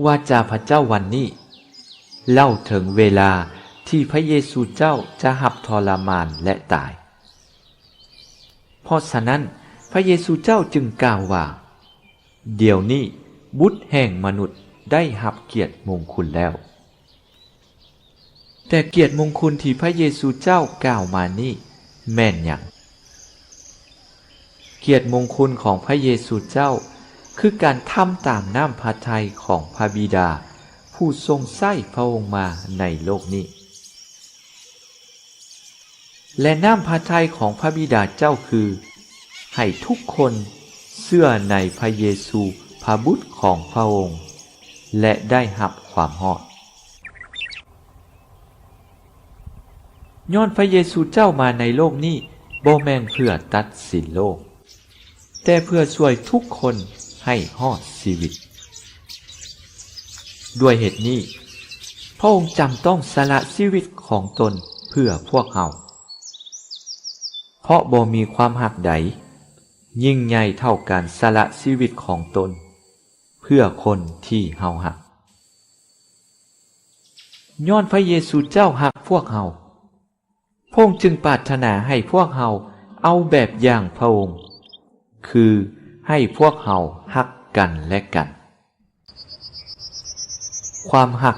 ວາຈາພະເຈົ້າວັນນີ້ເລົ່າເຖິງເວລາທີ່ພະເຢຊູເຈົ້າຈະຮັບທໍລະມານ ແລະ ຕາຍ. ເພາະສະນັ້ນ, ພະເຢຊູເຈົ້າຈຶ່ງກ່າວວ່າ, ດຽວນີ້ບຸດແຫ່ງມະນຸດໄດ້ຮັບກຽດມົງຄຸນແລ້ວ. ແຕ່ກຽດມົງຄຸນທີ່ພະເຢຊູເຈົ້າກ່າວມານີ້ແມ່ນຫຍັງ? ກຽດມົງຄຸນຂອງພະເຢຊູເຈົ້າ ຄືການທຳຕາມນ້ຳພະໄທຂອງພະບິດາ ຜູ້ຊົງໃຊ້ພະອົງມາໃນໂລກນີ້. ແລະ ນ້ຳພະໄທຂອງພະບິດາເຈົ້າຄື ໃຫ້ທຸກຄົນເຊື່ອໃນພະເຢຊູ ພະບຸດຂອງພະອົງ ແລະ ໄດ້ຮັບຄວາມຮອດ. ຍ້ອນພະເຢຊູເຈົ້າມາໃນໂລກນີ້ບໍ່ແມ່ນເພື່ອຕັດສິນໂລກ, ແຕ່ເພື່ອຊ່ວຍທຸກຄົນໃຫ້ຮອດຊີວິດ. ດ້ວຍເຫດນີ້, ພະອົງຈຳຕ້ອງສະຫຼະຊີວິດຂອງຕົນເພື່ອພວກເຮົາ, ເພາະບໍ່ມີຄວາມຮັກໃດຍິ່ງໃຫຍ່ເທົ່າການສະຫຼະຊີວິດຂອງຕົນເພື່ອຄົນທີ່ເຮົາຮັກ. ຍ້ອນພະເຢຊູເຈົ້າຮັກພວກເຮົາ, ພະອົງຈຶ່ງປາດຖະໜາໃຫ້ພວກເຮົາເອົາແບບຢ່າງພະອົງ, ຄືໃຫ້ພວກເຮົາຮັກກັນແລະກັນ. ຄວາມຮັກ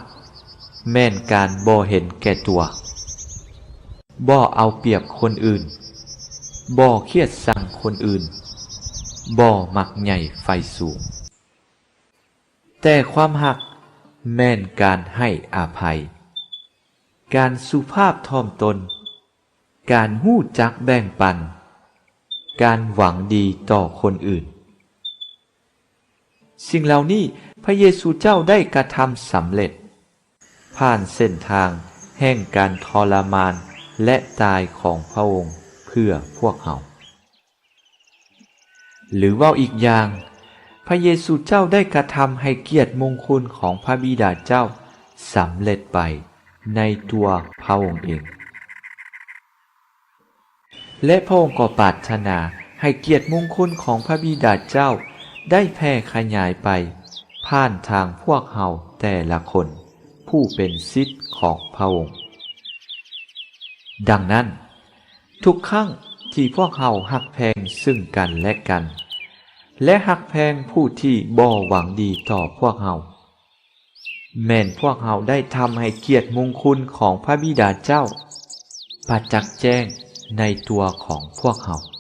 ແມ່ນການບໍ່ເຫັນແກ່ຕົວ, ບໍ່ເອົາປຽບຄົນອື່ນ, ບໍ່ຄຽດຊັງຄົນອື່ນ, ບໍ່ມັກໃຫຍ່ໃຝ່ສູງ. ແຕ່ຄວາມຮັກແມ່ນການໃຫ້ອະໄພ, ການສຸພາບຖ່ອມຕົນ, ການຮູ້ຈັກແບ່ງປັນ, ການຫວັງດີຕໍ່ຄົນອື່ນ. ສິ່ງເຫຼົ່ານີ້ພະເຢຊູເຈົ້າໄດ້ກະທຳສຳເລັດ ຜ່ານເສັ້ນທາງແຫ່ງການທໍລະມານ ແລະ ຕາຍຂອງພະອົງເພື່ອພວກເຮົາ. ຫຼືເວົ້າອີກຢ່າງ, ພະເຢຊູເຈົ້າໄດ້ກະທຳໃຫ້ກຽດມົງຄຸນຂອງພະບິດາເຈົ້າສຳເລັດໄປໃນຕົວພະອົງເອງ. ແລະ ພະອົງກໍປາດຖະໜາໃຫ້ກຽດມົງຄຸນຂອງພະບິດາເຈົ້າໄດ້ແຜ່ຂະຫຍາຍໄປຜ່ານທາງພວກເຮົາແຕ່ລະຄົນຜູ້ເປັນສິດຂອງພະອົງ. ດັ່ງນັ້ນ, ທຸກຄັ້ງທີ່ພວກເຮົາຮັກແພງຊຶ່ງກັນແລະກັນ ແລະ ຮັກແພງຜູ້ທີ່ບໍ່ຫວັງດີຕໍ່ພວກເຮົາ, ແມ່ນພວກເຮົາໄດ້ທຳໃຫ້ກຽດມຸງຄຸນຂອງພະບິດາເຈົ້າປະຈັກແຈ້ງໃນຕົວຂອງພວກເຮົາ.